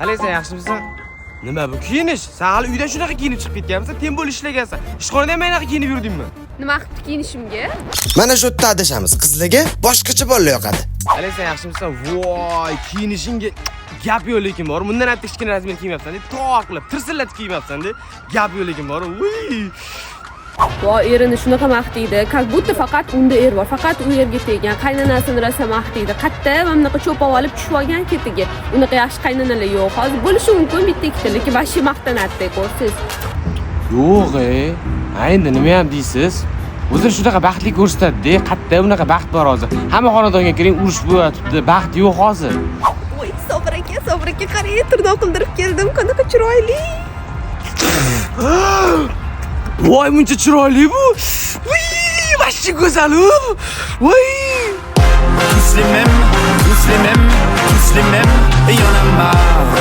Qalaysan, yaxshimisan? Nima bu kiyinish? Sen hali uydan shunaqa kiyinib chiqib ketganmisan, tem bo'lib ishlagansan. Ishxonada ham anaqa kiyinib yurdingmi? Nima qilibdi kiyinishimga? Mana shu yerda adashamiz. Qizlarga boshqacha bolalar yoqadi. Qalaysan, yaxshimisan? Voy, kiyinishingga gap yo'q, lekin bor. Bundan bitta kichkina размер kiymayapsan-da, tor qilib, tirsillatib kiymayapsan-da. Gap yo'q, lekin bor. Uy. Voy, erini shunaqa maqtaydi, как будто faqat unda er bor, faqat u erga tegan. Qaynonasini rosa maqtaydi. Qayerda mana bunaqa cho'pib olib tushib olgan ketiga. Unaqa yaxshi qaynonalar yo'q. Hozir bo'lishi mumkin bitta ikkita, lekin вообще maqtanadi, ko'rsiz. Yo'q, e. Ha, endi nima ham deysiz? O'zini shunaqa baxtli ko'rsatadi-da. Qayerda bunaqa baxt bor hozir? Hamma xonadonga kiring, urush bo'lyotibdi. Baxt yo'q hozir. Voy, Sobir aka, Sobir aka, qarang, tirnoq qildirib keldim, qanaqa chiroyli. Voy, muncha chiroyli bu. Voy, вообще go'zal u. Voy. Tous les mêmes, tous les mêmes, tous les mêmes, et y en a marre.